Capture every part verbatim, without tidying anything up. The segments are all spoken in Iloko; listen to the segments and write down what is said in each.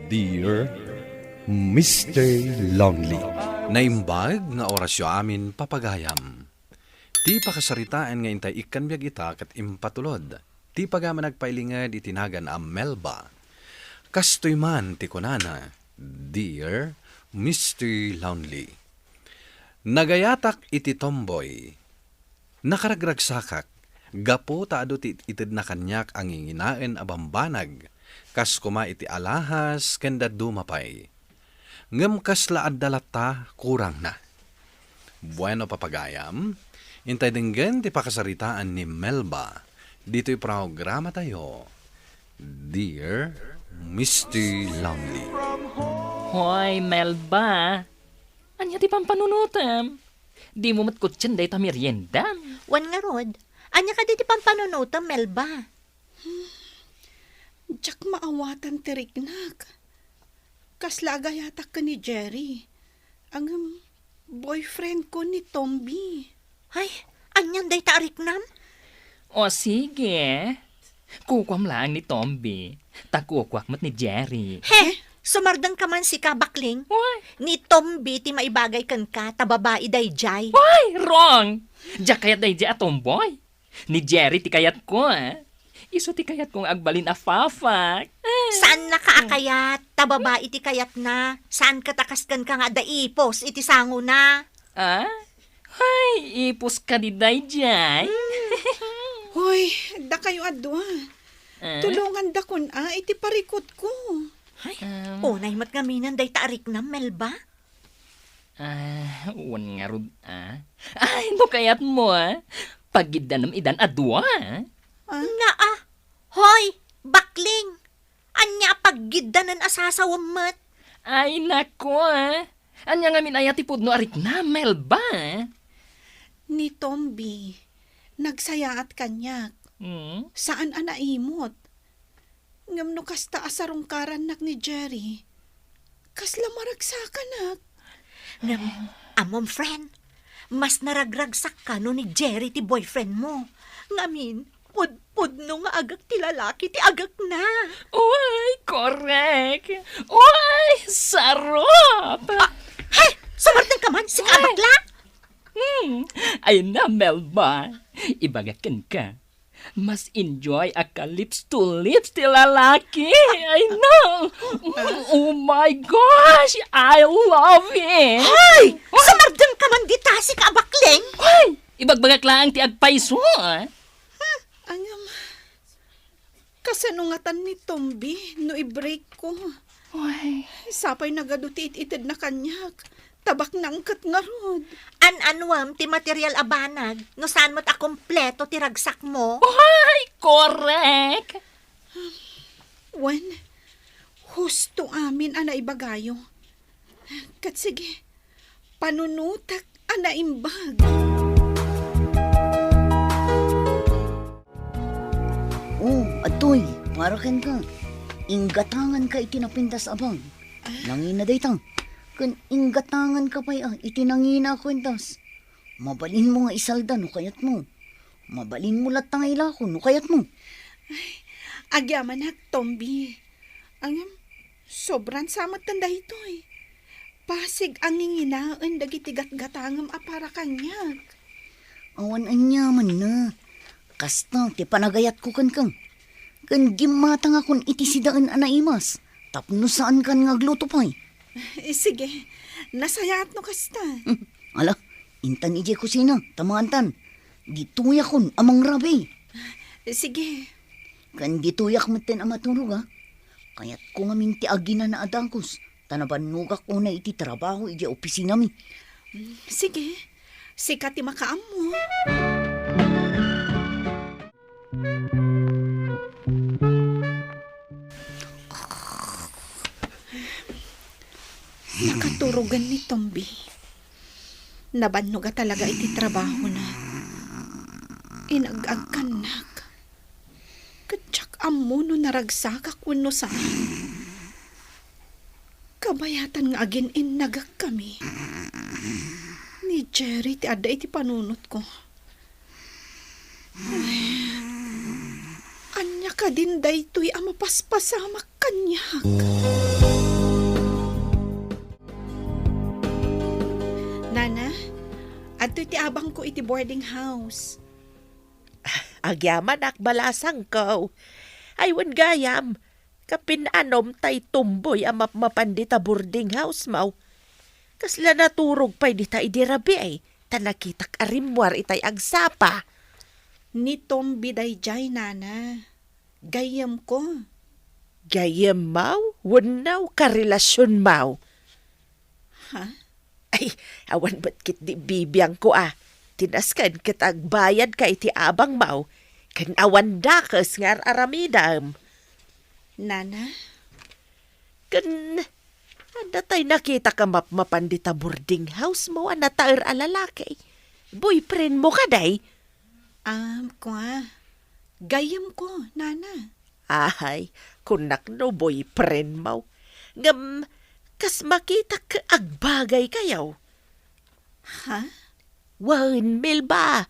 Dear Mister Lonely. Naimbag nga orasyo amin, papagayam. Ti pakasaritaan nga intay ikkan biag ita ket impatulod ti pagaman agpailinged iti nagan a Melba. Kastoy man ti kunana, Dear Mister Lonely. Nagayatak iti tomboy. Nakaragragsakak gapu ta adu ti itedna kaniak a nginginaen a bambanag, kas koma iti alahas ken dadduma pay. Ngem kasla adda latta kurangna. Bueno, papagayam, intay denggen ti pakasaritaan ni Melba ditoy programatayo, Dear Mister Lonely. Hoy, Melba! Ania ti pampanunotem? Dimo met kutsien dayta meriendam? Wen ngarud, ania kadi ti pampanunotem, Melba? Diak maawatan ti riknak. Kasla agayatak ken ni Jerry. Ngem boyfriend ko ni Tombi. Ay, anian dayta a riknam? O sige. Kukuam laeng ni Tombi. Ta kukuak met ni Jerry. He, sumardengka man sika, bakling. Uy. Ni Tombi ti maibagay kenka, ta babai daydiay. Uy, wrong! Diak kayat daydiay a tomboy. Ni Jerry ti kayatko, ah. Isu ti kayatko nga agbalin a fafak. Saannaka a kayat, ta babai ti kayatna. Saan ket a kas kenka nga adda ipos iti sangona. Ah? Ay, ipos kadi daydiay. Hoy, dakayo a dua. Ah? Tulongandakon a iti parikutko. Ay, Um. unay met ngaminen dayta a riknam, Melba? Ah, wen ngarud, ah. Ay, no kayatmo, ah. Pagiddanem idan a dua, ah. Ah? Nga, ah. Hoy, bakling! Ania a pagiddanen a sasawem met? Ay, nako, ah. Ania ngamin aya ti pudno a riknam, Melba? Ni Tombi, nagsayaat kaniak. Hmm? Saan a naimot. Ngem no kasta a sarungkarannak ni Jerry, kasla maragsakanak. Ngem, ammom, friend, mas naragragsakka no ni Jerry ti boyfriend mo. Ngamin, pudpudno nga agek ti lalaki ti agekna. Uy, korek! Uy, sarap! Ah, hey! Sumardengka man, sika a Ay! bakla! Hmm, ay na, Melba. Ibagak kenka. Mas enjoy a ka lips to lips ti lalaki. I know. Oh my gosh, I love it. Hoy! Sumardengka man dita, sika a bakling! Hoy! Ibagbagak laeng ti agpayso, ah. Angam, kasano ngatan ni Tombi no i-break ko? Uy. Sapay nagadu ti it-itedna kaniak. Tabaknang ket ngarud. An-anuem ti material a banag no saan met a kompleto ti ragsakmo? Uy, korek! Wen, husto amin a naibagayo. Ket sige, panunotek a naimbag. Oh, adtoy, para kenka. Inggatanganka iti napintas a bag. Ah? Nangina dayta. Ken inggatanganka pay a iti nangina a kuentas. Mabalinmo nga isalda no kayatmo. Mabalinmo latta nga ilako no kayatmo. Ay, agyamanak, Tombi. Ngem, sobran sa metten daytoy. Pasig a nginginaen dagiti gatgatangem a para kaniak. Awan aniamanna. Kasta ti panagayatko kenka. Ken gimmatangakon iti sidaen a naimas tapno saankan nga agluto pay. Eh, sige, nasayaat no kasta. Hmm, ala, intan idiay kusina, ta maantan. Ditoyakon a mangrabi. Sige. Ken ditoyak metten a maturog, a. Kayatko ngamin ti aginana a dagus, ta nabannogak unay iti trabaho idiay opisinami. Mm, sige. Sika ti makaammo. Nakaturogen ni Tombi. Nabannoga talaga iti trabahona. Inag-agkannak. Ket diak ammo no naragsakak wenno saan. Kabayatan nga agin-innagak kami. Ni Jerry ti adda iti panunotko. Ay, ania kadin daytoy a mapaspasamak kaniak? abangko iti boarding house. Agyamanak, balasangko. Ay, wen gayam, kapin-anom tay tumboy a mapmapan dita boarding house mo. Kasla naturog pay dita idi rabii, ta nakitak a rimmuar itay agsapa. Ni Tombi daydiay, nana. Gayyemko. Gayyemmaw wenno karelasionmaw? Ha? Ay, awan met ketdi bibiangko a. Ti nasken ket agbayadka iti abangmaw, ken awan dakes nga ar-aramidem. Nana? Ken adda tay nakitak a mapmapan dita boarding house mo a nataer a lalaki. Boyfriend mo kadi? Am, kua. Gayyemko, nana. Ay, kunak no boyfriend mo. Ngem, kas makitak agbagaykayo. Ha? Wen, Melba.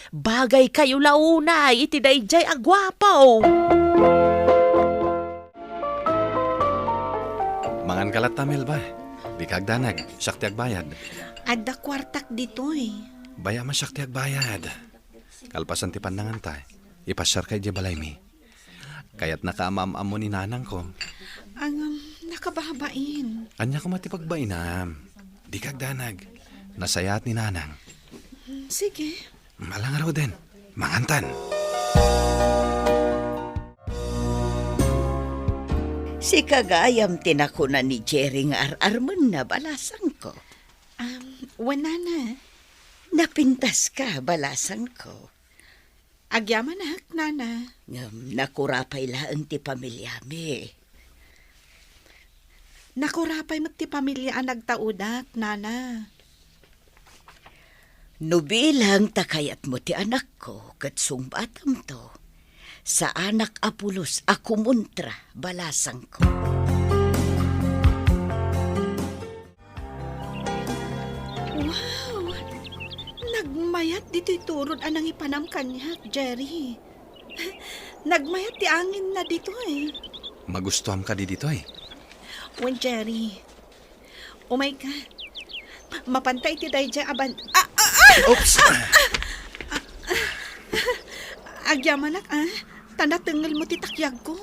Bagaykayo la unay iti daydiay a guapo. Manganka latta, Melba. Dika agdanag, siak ti agbayad. Adda kuartak ditoy. Bayam a siak ti agbayad. Kalpasan ti pannanganta, ipasiarka idiay balaymi. Kayatnaka a maam-ammo ni nanangko. Ngem, nakababain. Ania koma ti pagbainam? Dika agdanag. Nasayaat ni nanang. Sige. Ala ngaruden, mangantan. Sika gayam ti nakuna ni Jerry nga ar-armenna, balasangko. Am, wen, nana. Napintaska, balasangko. Agyamanak, nana. Ngem nakurapay laeng ti pamiliami. Nakurapay met ti pamilia a nagtaudak, nana. No bilang ta kayatmo ti anakko ket sungbatamto, saanak a pulos a kumontra, balasangko. Wow! Nagmayat ditoy turod a nangipanam kaniak, Jerry. Nagmayat ti anginna ditoy. Magustuam kadi ditoy? Wen, Jerry. Umayka. Mapanta iti daydiay a ban-, ah, ah, ah! Oops! Agyamanak, ah. Ta natengelmo ti takyagko.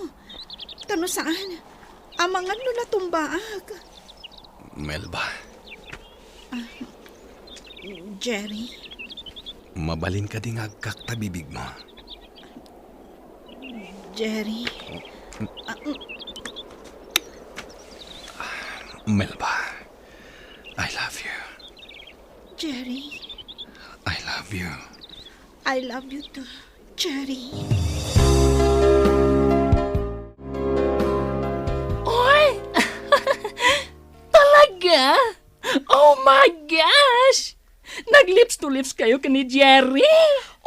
Ta no saan, amangan no natumbaak. Melba. Ah, Jerry? Mabalin kadi nga agkakta bibigmo? Jerry? Ah, mm. Melba, I love you. Jerry? I love you. I love you too, Jerry. Oy! Talaga? Oh my gosh! Nag-lips to lips kayo ken ni Jerry?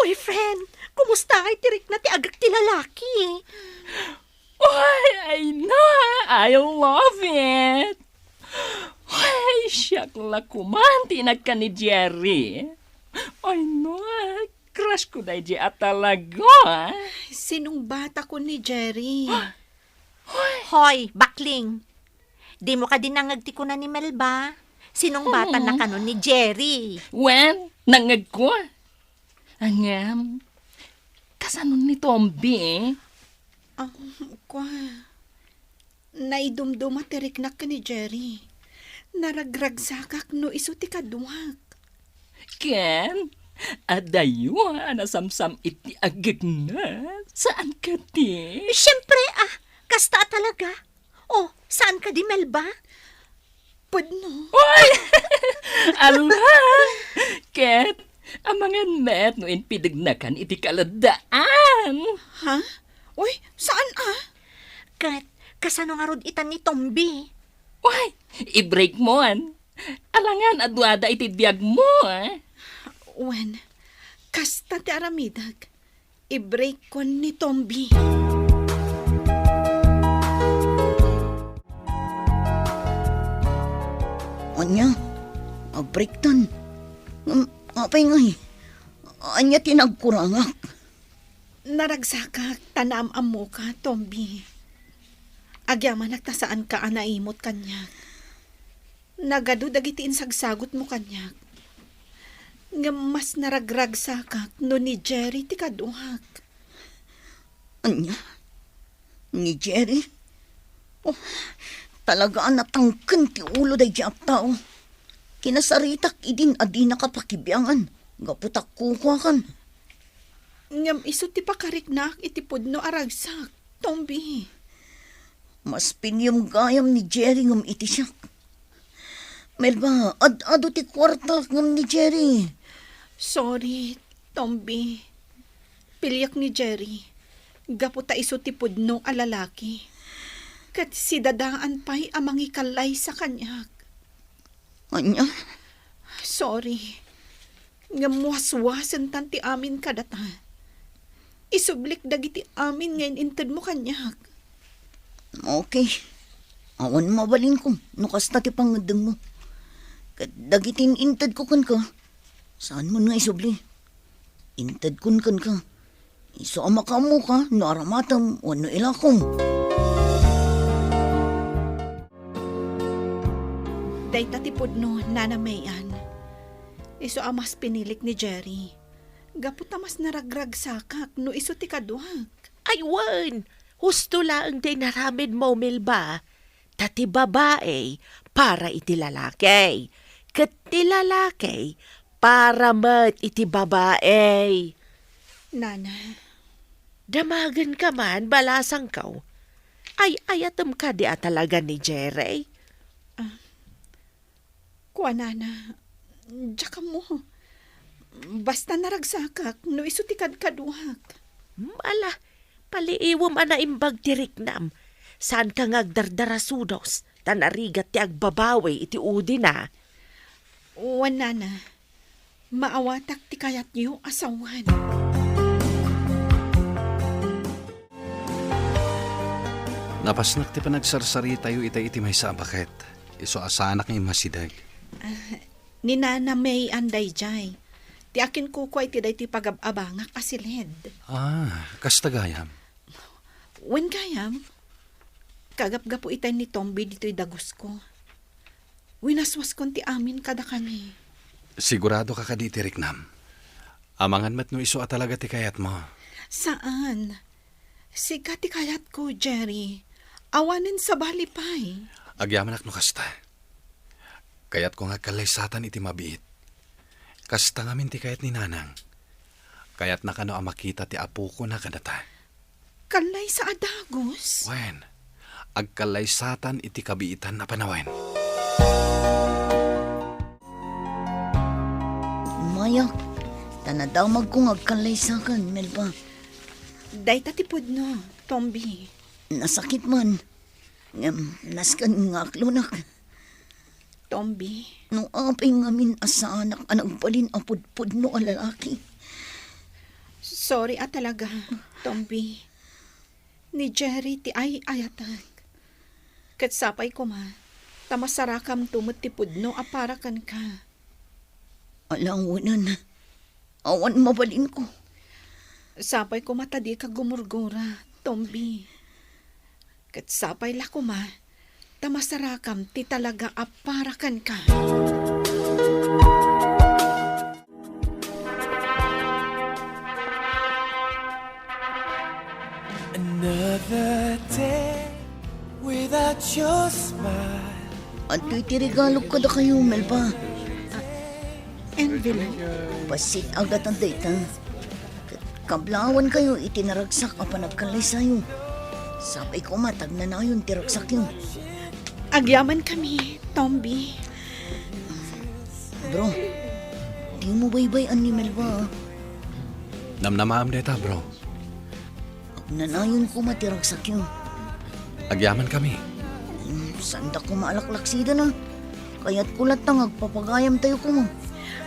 Uy, friend, kumusta ngay ti rikna ti agek ti lalaki? Oy, I know, I love it! Ay, siak la kuman ti inagka ni Jerry. Ay, no, crush ko daydi a talaga. Sinong bata ko ni Jerry? Hoy, bakling! Dimo kadi nangngeg ti kuna ni Melba? Sinong bata Hmm. na kano ni Jerry? Wen, nangngeg ko. Ngem, kasano ni Tombi? Ah, kua, naidumduma ti riknak ken ni Jerry. Naragragsakak no isu ti kaduak. Ken, adayo a nasamsam iti agegna. Saan kadi? Siempre, ah, kasta a talaga. Oh, saan kadi, Melba? Pudno. Oy! Ala! Ket, amangan met no impidegnakan iti kaladdaan. Ha? Uy, saan a? Ket, kasano ngarud ita ni Tombi? Uy, i-break mo, an. Alangan a duada iti biag mo, ah. Wen, kasta ti aramidek. I-break kon ni Tombi. Ania? Ag-break ton? Ngem, apay ngay? Ania ti nagkurangak? Naragsakak ta naam-ammoka, Tombi. Agyamanak ta saanka a naimot kaniak. Nagadu dagiti insagsagutmo kaniak. Ngem mas naragragsakak no ni Jerry ti kaduak. Ania? Ni Jerry? Oh, talaga a natangken ti ulo daydi a tao. Kinasaritak idin a dinaka pakibiangan gapu ta kukuakan. Ngem isu ti pakariknaak iti pudno a ragsak, Tombi. Mas piniyem gayam ni Jerry ngem iti siak. Melba, ad-adu ti kuarta ngem ni Jerry. Sorry, Tombi. Piliek ni Jerry, gapu ta isu ti pudno a lalaki. Ket sidadaan pay a mangikallaysa kaniak. Ania? Sorry. Ngem waswasentan ti amin kadata. Isublik dagiti amin nga in-intedmo kaniak. Okay. Awan mabalinko no kasta ti pangngeddengmo. Ket dagiti in-intedko kenka, saanmon nga isubli. Intedkon kenka. Isu a makaammoka no aramatem wenno ilakom. Dayta ti pudno, Nana Mayan. Isu a mas pinilik ni Jerry. Gapu ta mas naragragsakak no isu ti kaduak. Ay, wen! Husto laeng ti inaramidmo, Melba. Ta ti babai para iti lalaki, ket ti lalaki para met iti babai. Nana. Damagenka man, balasangko. Ay-ayatem kadi a talaga ni Jerry? Ah, kuanana, diak ammo. Basta naragsakak no isu ti kadkaduak. Ala, paliiwem a naimbag ti riknam. Saanka nga agdardarasudos, ta narigat ti agbabawi iti udina. Wen, Nana, maawatak ti kayatyo a sawen. Napasnek ti panagsarsaritayo itay iti maysa a baket. Isu a saanak nga immasideg. Ah, ni Nana May-an daydiay. Ti akinkukua iti daytoy pagab-abangak a siled. Ah, kasta gayam? Wen gayam. Kagapgapu itay ni Tombi ditoy dagusko. Winaswaskon ti amin kadakami. Siguradoka kadi iti riknam? Amangan met no isu a talaga ti kayatmo? Saan. Sika ti kayatko, Jerry. Awanen sabali pay. Agyamanak no kasta. Kayatko nga agkallaysatan iti mabiit. Kasta ngamin ti kayat ni Nanang. Kayatna kano a makita ti apokona kadata. Kallaysa a dagus? Wen, agkallaysatan iti kabiitan a panawen. Mayak, ta nadamagko nga agkallaysakan, Melba. Dayta ti pudno, Tombi. Nasakit man. Ngem, nasken nga aklonak. Tombi. No apay ngamin a saanak a nagbalin a pudpudno a lalaki. Sorry a talaga, Tombi. Ni Jerry ti ay-ayatek. Ket sapay koma, ta masarakamto met ti pudno a para kenka. Alawenen, awan mabalinko. Sapay koma ta dika gumurgura, Tombi. Ket sapay la koma, ta masarakam ti talaga a para kenka. Another day without your smile. Adtoy ti regalok kadakayo, Melba. Ah, envelope? Bassit a gatad dayta. Ket kablaawankayo iti naragsak a panagkallaysayo. Sapay koma ta agnanayon ti ragsakyo. Agyamankami, Tombi. Bro, dimo baybay-an ni Melba, ah. Namnamaam dayta, bro. Agnanayon koma ti ragsakyo. Agyamankami. Hmm, saanda koma a laklaksiden, ah. Kayatko latta nga agpapagayamtayo koma.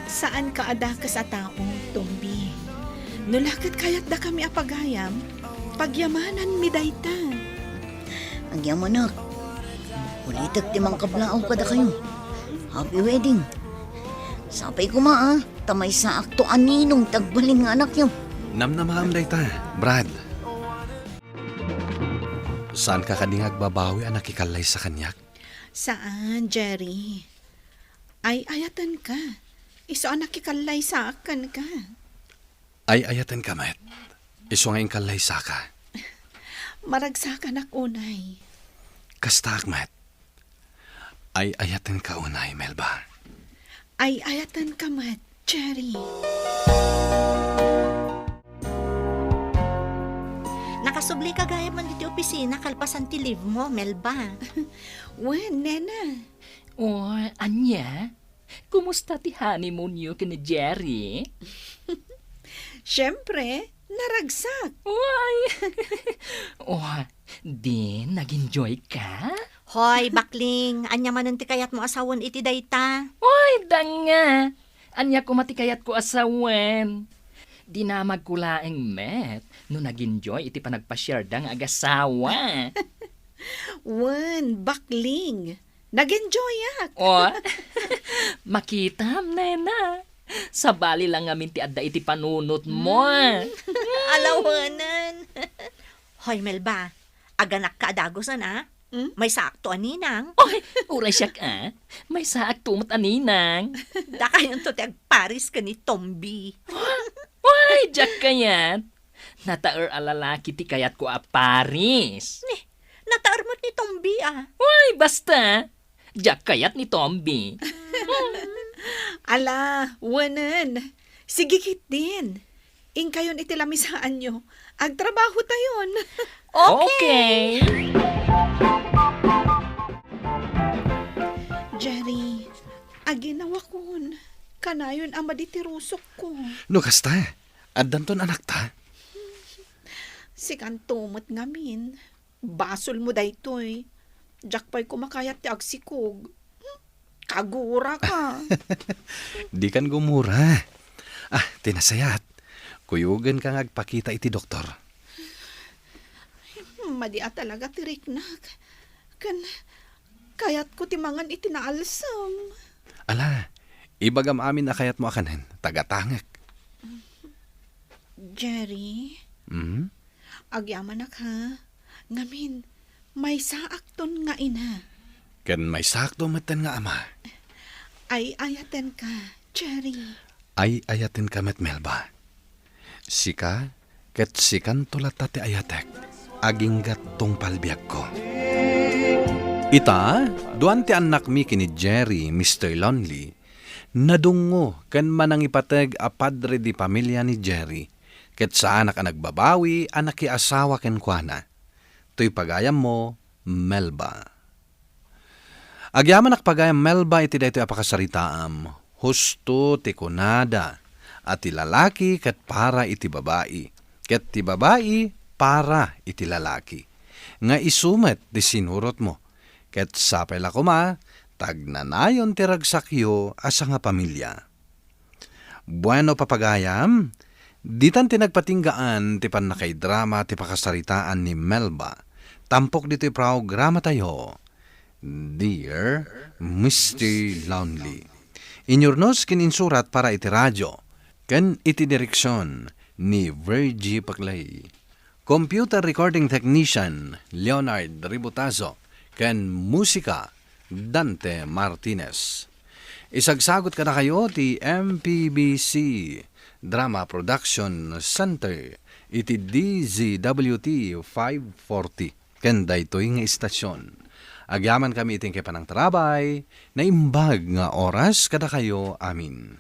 Saanka a dakes a tao, Tombi. No la ket kayatdakami a pagayam, pagyamananmi dayta. Agyamanak. Ulitek ti mangkablaaw kadakayo. Happy wedding. Sapay koma, ah, ta maysaakto a ninong ti agbalin nga anakyo. Namnamaam dayta, Brad. Saanka kadi nga agbabawi a nakikallaysa kaniak? Saan, Jerry. Ay-ayatenka. Isu a nakikallaysaak kenka. Ay-ayatenka met. Isu nga inkallaysaka. Maragsakanak unay. Kastaak met. Ay-ayatenka unay, Melba. Ay-ayatenka met, Jerry. Nakasubli ka gayam man iti opisina kalpasan ti leave mo, Melba. Wen, nena. O, ania? Kumusta ti honeymoon-yo ken ni Jerry? Siempre, naragsak. Why? O, di nag-enjoy ka? Hoy, bakling, ania manen ti kayatmo a sawen iti dayta? Oy, danga! Ania koma ti kayatko a sawen? Dinamagko laeng met no nag-enjoy iti panagpasiarda nga agasawa. Wen, bakling. Nag-enjoyaak. O, makitam, nena. Sabali lang ngamin ti adda iti panunotmo. Mm. Ala wen. Hoy, Melba, aganakka a dagusen, a? Mm? Maysaakto a ninang. Oy, uray siak, a? Maysaakto met a ninang. Dakayonto ti agparis ken ni Tombi. Oy, diak kayat. Nataer a lalaki ti kayatko a paris. Ni, nataer met ni Tombi, a. Uy, basta! Diak kayat ni Tombi. Ala, wenen. Sige ketdin. Inkayon iti lamisaanyo. Agtrabahotayon. Okay. Okay. Jerry, aginawakon. Kanayon a madi ti rusokko. No kasta, addanton anakta? Sikanto met ngamin. Basolmo daytoy. Diak pay koma kayat ti agsikog. Kaguraka. Dikan gumura. A, ti nasayaat, kuyogenka nga agpakita iti doktor. Madi a talaga ti riknak. Ken kayatko ti mangan iti naalsem. Ala, ibagam amin a kayatmo a kanen, tagatangek. Jerry, Hmm? Agyamanak, ha? Ngamin, maysaakton nga ina. Ken maysaakto metten nga ama. Ay-ayatenka, Jerry. Ay-ayatenka met, Melba. Sika, ket sikanto latta ti ayatek, aginggat tungpal biagko. Ita, duan ti annakmi ken ni Jerry, Mister Lonely, nadungngo ken manangipateg a padre de pamilia ni Jerry, ket saanak a nagbabawi a nakiasawa kenkuana. Toy pagayammo, Melba. Agyamanak pagayam Melba iti daytoy a pakasaritaam, husto ti kunada a ti lalaki ket para iti babai, ket ti babai para iti lalaki. Nga isu met ti sinurotmo, ket sapay la koma ta agnanayon ti ragsakyo a sangapamilia. Bueno, papagayam, ditan ti nagpatinggaan ti pannakaidrama ti pakasaritaan ni Melba, tampok ditoy programatayo, Dear Mister Lonely. Inyurnos ken insurat para iti radio, ken iti direksion ni Virgie Paclay. Computer recording technician, Leonard Ributazo, ken musika, Dante Martinez. Isagsagut kadakayo ti M P B C Drama Production Center iti D Z W T five forty, ken daytoy nga istasion. Agyamankami iti panangtarabay, naimbag nga oras kadakayo amin.